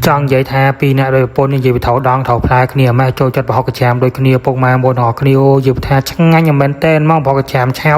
ចង់និយាយថាពីរអ្នកដោយប្រពន្ធនិយាយពីត្រូវដងត្រូវផ្លែគ្នាម៉េះចូលចិត្តប្រហុកកាច្រាមដូចគ្នាពុកម៉ែបងប្អូនទាំងអស់គ្នាអូនិយាយពីថាឆ្ងាញ់មែនតែនហ្មងប្រហុកកាច្រាមឆៅ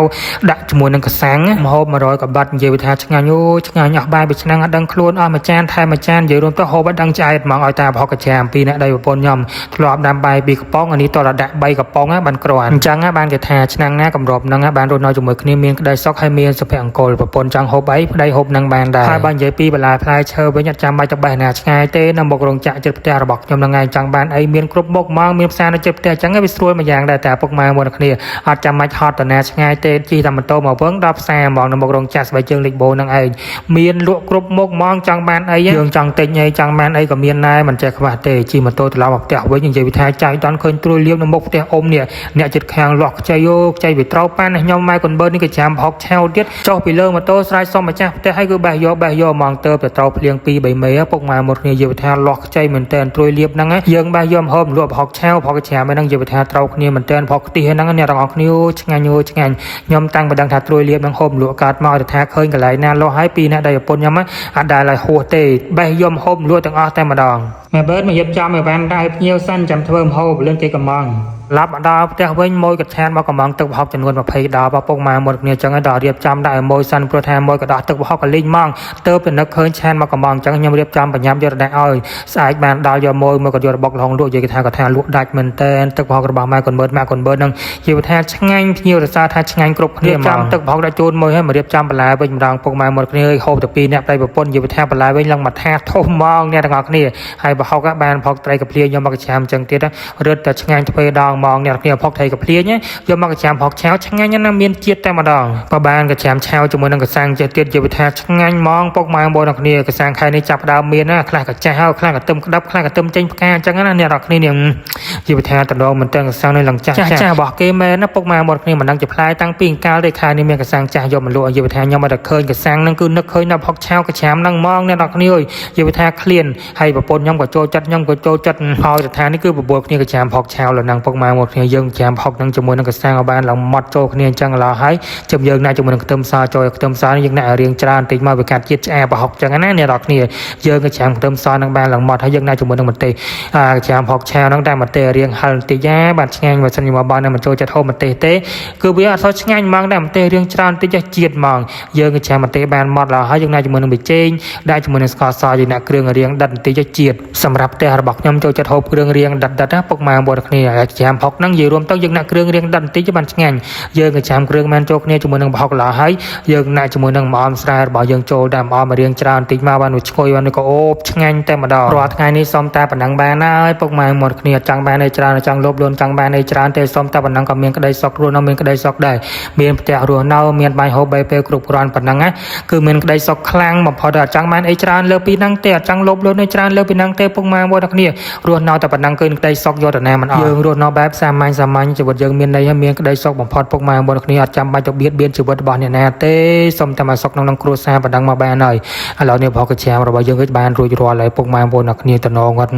ដាក់ជាមួយនឹងកសាំងម្ហូប100កបាត់និយាយពីថាឆ្ងាញ់អូឆ្ងាញ់អស់បាយពីឆ្នាំងអត់ដឹងខ្លួនអស់មួយចានថែមមួយចាននិយាយរួមទៅហូបអត់ដឹងឆ្អែតហ្មងឲ្យតែប្រហុកកាច្រាមពីរអ្នកដោយប្រពន្ធខ្ញុំធ្លាប់ដាំបាយពីរកំប៉ុងអានេះតរដាក់3កំប៉ុងបានគ្រាន់អញ្ចឹងបានគេថាឆ្នាំងណាកម្របហ្នឹងបានរស់នៅជាមួយគ្នាមានក្តីសុខហើយមានសុភមង្គលប្រពន្ធចង់ហូបអីប្តីហូបនឹងបានដែរហើយបើនិយាយពីបន្លែផ្លែឈើវិញអត់ចាំបាច់ទៅបេះណាឆ្ងាយទេនៅមុខរោងចក្រជិតផ្ទះរបស់ខ្ញុំហ្នឹងឯងចង់បានអីមានគ្រប់មុខហ្មងមានផ្សារនៅជិតផ្ទះអញ្ចឹងវាស្រួលមួយយ៉ាងដែរតែពុកម៉ែមួយគ្នាអត់ចាំបាច់ហត់ទៅណាឆ្ងាយទេជិះតែម៉ូតូមកវឹងដល់ផ្សារហ្មងនៅមុខរោងចក្រស្បែកជើងលេខបូហ្នឹងឯងមានលក់គ្រប់មុខហ្មងចង់បានអីយើងចង់ទិញអីចង់បានអីក៏មានដែរមិនចេះខ្វះទេជិះម៉ូតូត្រឡប់មកផ្ទះវិញនិយាយវិថាចៃដន្យឃើញត្រួយលៀបនៅមុខផ្ទះអ៊ំនេះអ្នកចិត្តខាងលាស់ខ្ចីអូខ្ចីវាត្រូវប៉ានខ្ញុំម៉ែកូនបើនេះក៏ចាំហុកឆៅទៀតចុះពីលើម៉ូតូស្រែកសុំម្ចាស់ផ្ទះឲ្យគឺបេះយកបេះយកហ្មងទៅទៅត្រូវភ្លៀង2 3មេពុកម៉ែមួយគ្នានិយាយវិថាលាស់ខ្ចីមែនតើត្រួយលៀបហ្នឹងយើងបេះយកហូបលក់ហុកឆៅហុកច្រាមហ្នឹងនិយាយវិថាត្រូវគ្នាមែនតើហុកខ្ទិះហ្នឹងអ្នកទាំងអស់គ្នាឆ្ងាញ់អូឆ្ងាញ់ខ្ញុំតាំងមិនដឹងថាត្រួយលៀបហ្នឹងហូបលក់កើតមកទៅថាឃើញកន្លែងណាលាស់ឲ្យពីអ្នកដែលប្រពន្ធខ្ញុំអត់ដែលឲ្យហួសទេបេះយកហូបលក់ទាំងអស់តែម្ដងម៉ែបើមករៀបចំឲ្យបានដែរភ្ញៀវសិនចាំធ្វើម្ហូបលឿនគេកំងឡាប់ដល់ផ្ទះវិញមួយកឆានមកកំងទឹកប្រហុកចំនួន20ដបពុកម៉ែមួយគ្នាចឹងឲ្យដល់រៀបចំដាក់ឲ្យមួយសិនព្រោះថាមួយកដោះទឹកប្រហុកកលីងហ្មងទៅពិនឹកឃើញឆានមកកំងចឹងខ្ញុំរៀបចំបញ្ញាប់យករដាក់ឲ្យស្អែកបានដល់យកមួយមួយក៏យករបស់លងលក់និយាយគេថាគាត់ថាលក់ដាច់មែនតែនទឹកប្រហុករបស់ម៉ែកូនមើម៉ែកូនបើនឹងនិយាយថាឆ្ងាញ់ភ្ញៀវរសាថាឆ្ងាញ់គ្រប់គ្នាចាំទឹកប្រហុកដាក់ជូនមួយឲ្យមករៀបចំបន្លែវិញម្ដងពុកម៉ែមួយគ្នាហូបតែពីរអ្នកប្តីប្រពន្ធនិយាយថាបន្លែវិញឡើងមកថាធំហ្មងអ្នកទាំងអស់គ្នាហើយប្រហុកបានប្រហុកត្រីកាភ្លាយកមកច្រាមចឹងទៀតរឹតតែឆ្ងាញ់ទ្វេដងហ្មងអ្នកគ្នាផុកត្រីកាភ្លាញយកមកច្រាមផុកឆាវឆ្ងាញ់ណាស់មានជាតិតែម្ដងបើបានកច្រាមឆាវជាមួយនឹងកសាំងចេះទៀតនិយាយថាឆ្ងាញ់ហ្មងពុកម៉ែបងប្អូនគ្នាកសាំងខែនេះចាប់ដើមមានណាខ្លះក៏ចាស់ហើយខ្លះក៏ទឹមក្តាប់ខ្លះក៏ទឹមចេញផ្កាអញ្ចឹងណាអ្នកនរគ្នានេះនិយាយថាតំណងមិនទាំងកសាំងនេះឡើងចាស់ចាស់របស់គេមែនណាពុកម៉ែបងប្អូនគ្នាមិនដឹងជាផ្លែតាំងពីកាលទេខែនេះមានកសាំងចាស់យកមកលក់និយាយថាខ្ញុំអត់តែឃើញកសាំងហ្នឹងគឺនឹកឃើញដល់ផុកឆាវកច្រាមហ្នឹងហ្មងអ្នកនរគ្នាអើយនិយាយថាឃ្លានហើយប្រពន្ធខ្ញុំក៏ចូលចិត្តខ្ញុំក៏ចូលចិត្តហើយស្ថាននេះគឺបបួលគ្នាកច្រាមផុកឆាវលើហ្នឹងពុកម៉ែបងប្អូនគ្នាយើងច្រាមផុកហ្នឹងជាមួយនឹងកសាំងឲ្យបានឡើងម៉ត់ចូលគ្នាអញ្ចឹងឡើយហើយចាំយើងណាជាមួយនឹងខ្ទឹមសចូលខ្ទឹមសនេះយើងណារៀងច្រើនបន្តិចមកវាកាត់ជាតិឆ្អាប្រហុកអញ្ចឹងណាអ្នកនរគ្នាយើងក៏ច្រាមខ្ទឹមសហ្នឹងបានឡើងម៉ត់ហើយយើងណាជាមួយនឹងម្ទេសអាច្រាមផុកឆាវហ្នឹងតែម្ទេសរៀងហឹរបន្តិចណាបានឆ្ងាញ់បើសិនជាមកបានមិនចូលចិត្តហូបម្ទេសទេគឺវាអត់សូវឆ្ងាញ់ហ្មងតែម្ទេសរៀងច្រើនបន្តិចជាតិហ្មងយើងក៏ច្រាមម្ទេសបានម៉ត់ឡើយហើយយើងណាជាមួយនឹងប៊ីចេងដាក់ជាមួយនឹងស្ករសយើងដាក់គ្រឿងរៀងដិតបន្តិចជាតិសម្រាប់ផ្ទះរបស់ខ្ញុំចូលចិត្តហូបគ្រឿងរៀងដិតៗណាពុកម៉ែបងប្អូនគ្នាច្រាមផុកហ្នឹងនិយាយរួមទៅយើងដាក់គ្រឿងរៀងដិតបន្តិចបានឆ្ងាញ់យើងក៏ច្រាមគ្រឿងបានចូលគ្នាជាមួយនឹងប្រហុកឡើយហើយយើងដាក់ជាមួយនឹងម្អមស្រែរបស់យើងចូលដាក់ម្អមរៀងច្រើនបន្តិចមកបានវាឈ្ងុយបានក៏អូបឆ្ងាញ់តែម្ដងរាល់ថ្ងៃនេះសុំតែប៉ុណ្ណឹងបានហើយពុកម៉ែបងប្អូនគ្នាចង់បានអីច្រើនចង់លោភលន់ចង់បានអីច្រើនទេសុំតែប៉ុណ្ណឹងក៏មានក្តីសុខរស់នៅមានក្តីសុខដែរមានផ្ទះរស់នៅមានបាយហូបបីពេលគ្រប់គ្រាន់ប៉ុណ្ណឹងណាគឺមានក្តីសុខខ្លាំងបំផុតអត់ចង់បានអីច្រើនលើពីហ្នឹងទេអត់ចង់លោភលន់អីច្រើនលើពីហ្នឹងទេពុកម៉ែបងប្អូនគ្នារស់នៅតែប៉ុណ្ណឹងគឺក្តីសុខយកទៅណាមិនអស់យើងរស់នៅបែបសាមញ្ញសាមញ្ញជីវិតយើងមានន័យហើយមានក្តីសុខបំផុតពុកម៉ែបងប្អូនគ្នាអត់ចាំបាច់ទៅបៀតបៀនជីវិតរបស់អ្នកណាទេសុំតែមកសុខក្នុងគ្រួសារប៉ុណ្ណឹងមកបានហើយឥឡូវនេះប្រកច្រាមរបស់យើងគឺបានរួចរាល់ហើយពុកម៉ែបងប្អូនគ្នាតំណងគាត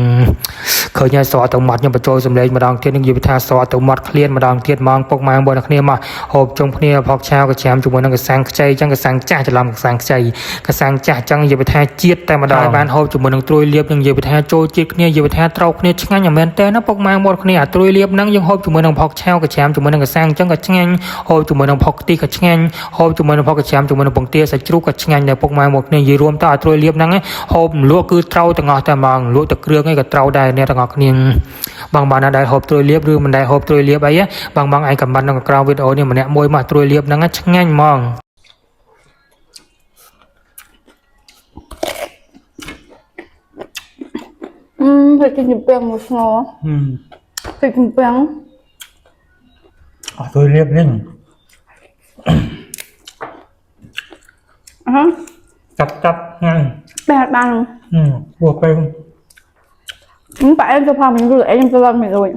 ់ឃើញហើយស្រកទៅមាត់ខ្ញុំបញ្ចូលសម្លេងម្ដងទៀតនឹងនិយាយថាស្រកទៅមាត់ឃ្លានម្ដងទៀតហ្មងពុកម៉ែបងប្អូនគ្នាមកហូបជុំគ្នាផកឆាវកច្រាមជាមួយនឹងកសាំងខ្ចីចឹងកសាំងចាស់ច្រឡំកសាំងខ្ចីកសាំងចាស់ចឹងនិយាយថាជាតិតែម្ដងបានហូបជាមួយនឹងត្រួយលៀបនឹងនិយាយថាចូលជាតិគ្នានិយាយថាត្រូវគ្នាឆ្ងាញ់មែនតើណាពុកម៉ែបងប្អូនគ្នាអាត្រួយលៀបហ្នឹងយើងហូបជាមួយនឹងផកឆាវកច្រាមជាមួយនឹងកសាំងចឹងក៏ឆ្ងាញ់ហូបជាមួយនឹងផកខ្ទិះក៏ឆ្ងាញ់ហូបជាមួយនឹងផកកច្រាមជាមួយនឹងពងទាសាច់ជ្រូកក៏ឆ្ងាញ់ដែរពុកម៉ែបងប្អូនគ្នានិយាយរួមទៅអាត្រួយលៀបហ្នឹងហូបលក់គឺត្រូវទាំងអស់តែហ្មងលក់តែគ្រឿងអីក៏ត្រូវដែរអ្នកទាំងអស់គ្នាបងបងណាដែលហូបត្រួយលៀបឬមិនដែលហូបត្រួយលៀបអីបងបងឯងខមមិននៅក្រោមវីដេអូនេះម្នាក់មួយមកត្រួយលៀបហ្នឹងឆ្ងាញ់ហ្មង phải kinh nghiệm bèng một ngó phải kinh bèng អស់ត្រួយលៀបនេះ hả ចាប់ចាប់ឆ្ងាញ់ bè bằng ព្រោះពេល không phải em cho phòng mình gửi em cho lòng mình rồi